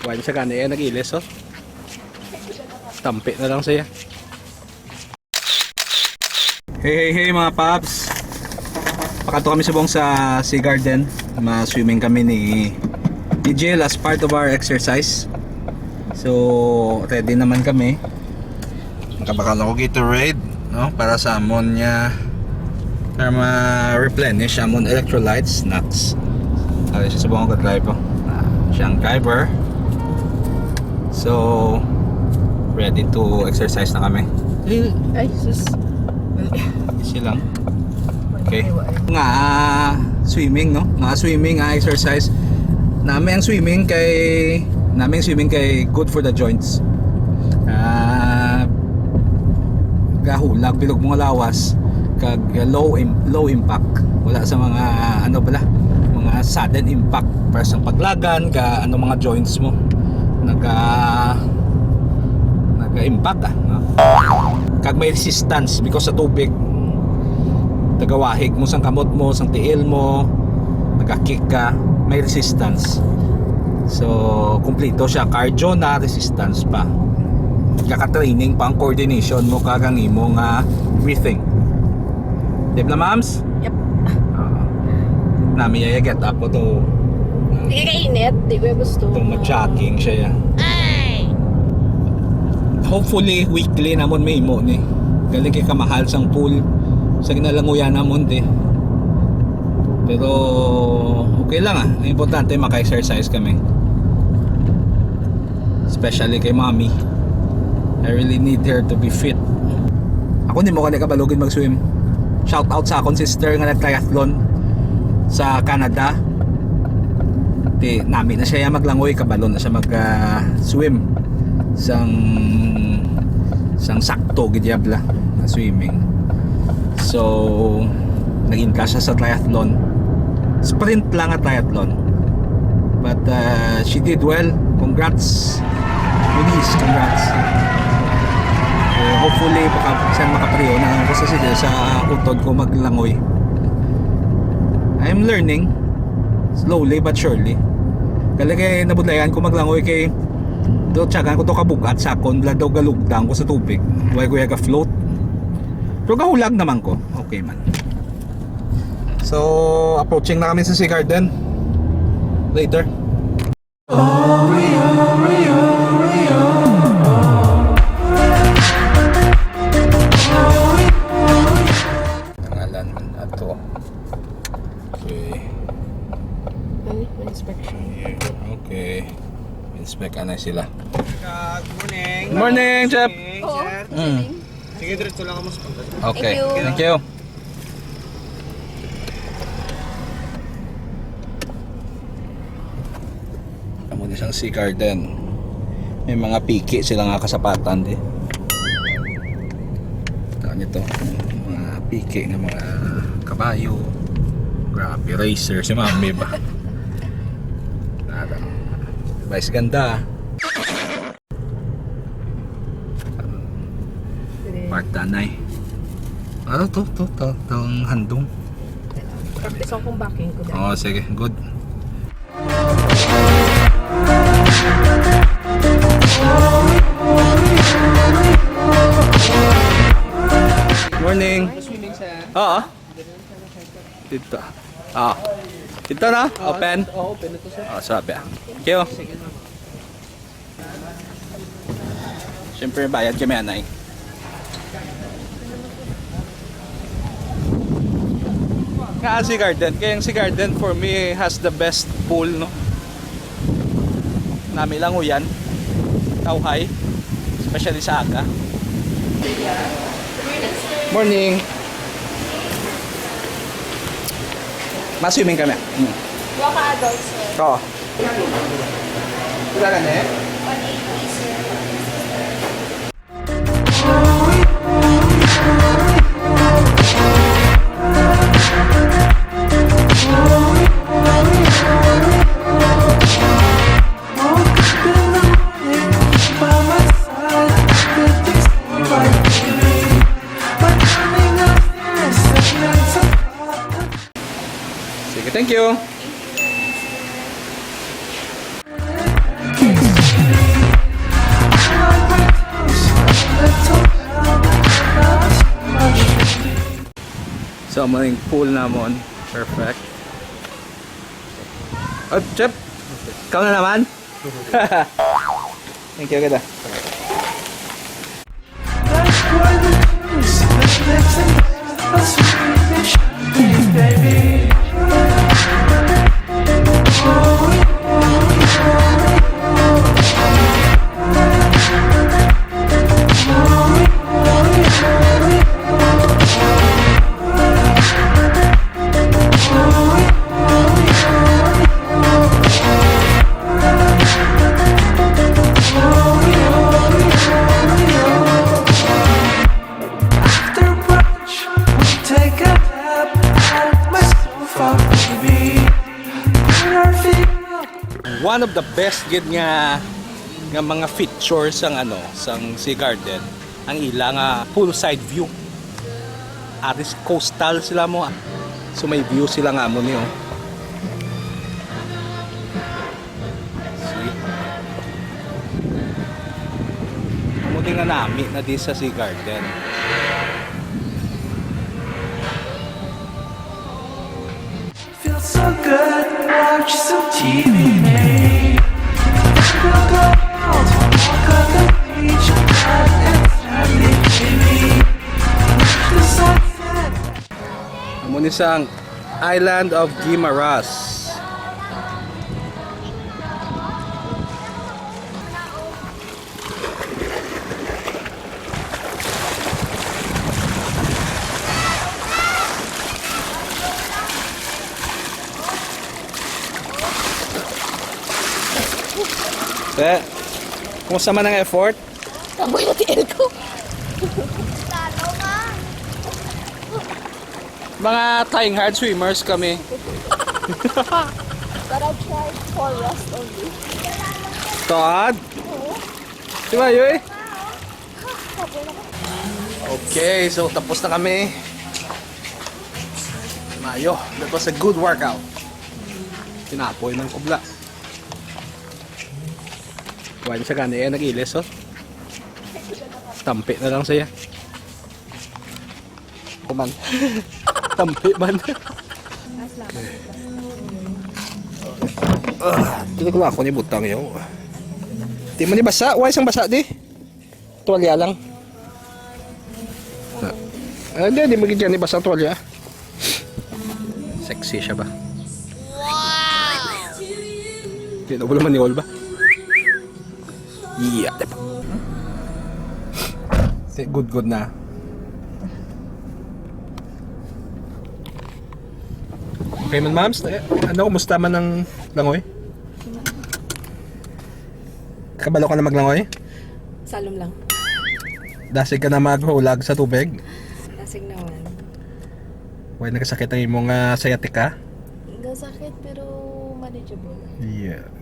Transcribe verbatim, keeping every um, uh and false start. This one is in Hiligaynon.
Kuwan siya gani, eh, nag-ilis, oh. Tampi na lang siya. Hey, hey, hey, mga paps. Pakadto kami subong sa Sea Garden. Ma-swimming kami ni, ni Jill as part of our exercise. So, ready naman kami. Nakabakal ako Gatorade, no? Para sa amon niya, para ma-replenish amon electrolytes, snacks. Kaya siya subong ko drive, oh. Ah, siyang driver. So, ready to exercise na kami. Ay, sus. Easy lang. Okay. Nga, ah, swimming, no? Nga swimming, ah, exercise. Nami ang swimming kay, nami ang swimming kay good for the joints. Ah, gahulag bilog mga lawas kag low im-, low impact. Wala sa mga, ano bala, mga sudden impact para sa paglagan ka, ano, mga joints mo naga naga-impact, ah, no? Kag may resistance because sa tubig, tagawahig mo sang kamot mo, sang tiil mo, nagakik ka, may resistance. So, kumplito siya, cardio na, resistance pa. Kaka-training pa ang coordination mo kag ang imo nga breathing. Di ba, mams? Yep. Ah. Nami ya get up ko to. Di ka init, di ko gusto. Itong mag-jogging siya ya. Hopefully, weekly namon may imo ni. Galing kay kamahal sang pool. Sa ginalanguyan namon, di. Pero, okay lang, ah. Ang importante, maka-exercise kami. Especially kay mommy. I really need her to be fit. Ako, di mo gani kabalo gid mag-swim. Shout out sa akon sister nga nag-triathlon sa Canada. Ti, nami na siya maglangoy, kabalo na siya mag, ah, swim. Sang, sang sakto gid yabla na swimming. So, nag-enroll siya sa triathlon. Sprint lang nga triathlon. But, uh, she did well. Congrats, Eunice. Congrats. Uh, hopefully, maka-, siya makapareho na ako sa sige sa utod ko maglangoy. I'm learning slowly but surely. Kala kay nabudlayan ko maglangoy kay do tsagan ko to kabugat sa akon, bala daw galugdang ko sa tubig. Why ko ya ga-float? Pero gahulag naman ko. Okay man. So, approaching na kami sa Sea Garden. Later. Pangalan man ato. Okay. Ano? Inspection. Okay. Inspect na sila. Good morning. Morning, Chef. Morning, Oo. Sir. Mm. Sige, diretso lang kamo sa pagkatapos. Okay. Thank you. Thank you. Amo ni sang Sea Garden. May mga piki sila nga kasapatan di. Ano to? Mga piki nga mga kabayo. Grabe, racer si Mami ba? Nada. Vice ganda. Marta na eh. Ano to? To, to, tong handong. Practice akong backing ko dahil. Oo, sige. Good. Morning. Swimming, sir. Oo. Dito. Ah. Dito na? Open? Oo, open ito, sir. Ah, sabi ah. Thank you. Siyempre, bayad kami, anay. Nga Sea Garden. Kaya ang Sea Garden, for me, has the best pool, no? Nami lang uyan. Tawhay. Especially sa aga. Morning. Mas swimming kami. Hmm. Waka adults, sir. Oo. Wala na eh? One eighty, sir. Sige, thank you. So, amo yung pool namon. Perfect. Oh, Chef, ikaw na naman? Thank you, kita. After brunch, we take a nap at my sofa, baby. Put our feet up. One of the best gid nga, nga mga feature sang, ano, sang Sea Garden, ang ila nga poolside view. Aris coastal sila mo, ah. So may view sila nga amo ni, oh. See? Amo din nga nami na di sa Sea Garden. Feels so good, watch some T V, mate. Then we'll go out, walk on the beach, and it's lovely, baby. Watch the sunset. Amo ni sang Island of Guimaras. Eh, kumusta man ang effort? Kaboy na tiil ko. Mga trying hard swimmers kami. But I tried for rest only. Toad? Oo. Di ba, Yoy? Okay, so tapos na kami. Mayo, that was a good workout. Tinapoy ng kubla. Kuha niya sa gani, eh, nag-ilis, oh. Tampi na lang siya. Kuman. Tampi man. Ah, dili ko lang ako ni butang, yo. Di man ni basa. Why sang basa, di? Tuwalya lang. Ah, hindi, hindi magigyan ni basa ang tuwalya. Sexy siya ba? Di na, wala man ni all ba? Yeah. Di, good, good na. Okay man, Mams. Eh, ano, kumusta man ang langoy? Kabalo ka na maglangoy? Salom lang. Dasig ka na maghulag sa tubig? Dasig naman. Why, nakasakit ang imong, ah, sciatica? Nasakit, pero manageable. Yeah.